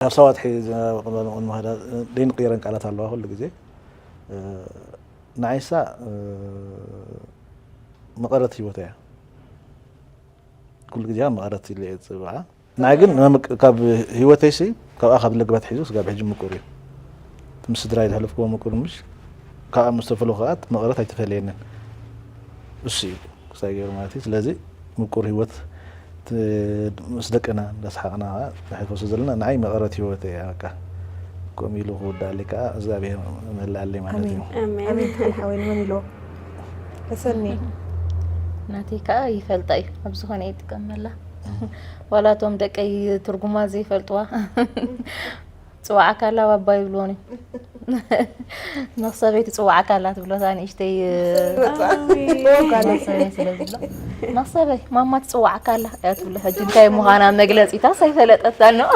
ኣብ ሰባት ሒዘ ዘይንቅየረን ቃላት ኣለዋ ኩሉ ግዜ። ንዓይሳ መቐረት ህይወት እያ። ኩሉ ግዜ መቐረት ኢለ እየ ዝፅውዓ። ንዓይ ግን ካብ ህይወተይሲ ካብኣ ካብ ለግባት ሒዙ ስጋብ ሕጂ ምቁር እዩ። ምስ ስድራይ ዘሕለፍክዎ ምቁር ምሽ ካብኣ ምስ ተፈለኹ ከዓ መቐረት ኣይተፈለየንን። እሱ እዩ ክሳይ ገይሩ ማለት እዩ። ስለዚ ምቁር ህይወት ምስ ደቅና እንዳስሓቕና ከዓ ንሕልፎ ስለ ዘለና ንዓይ መቐረት ህይወት እያ። በቃ ከምኡ ኢሉ ክውዳእለይ ከዓ እግዚኣብሔር መልኣለይ ማለት እዩ። ኣሜን። ሓወይ ንመን ኢልዎ? ተሰኒ ናተይ ከዓ ይፈልጣ እዩ ኣብ ዝኾነ ይጥቀመላ። ዋላ እቶም ደቀይ ትርጉማ ዘይፈልጥዋ ፅዋዕካ ኣላ ባባ ይብልዎን እዩ። መኽሰበይ ትፅዋዕካ ኣላ ትብሎታ ንእሽተይ መኽሰበይ ስለ ዝብሎ መኽሰበይ ማማ ትፅዋዕካ ኣላ እያ ትብሎ። ሕጂ እንታይ ምዃና መግለፂታስ ኣይፈለጠታን ነው።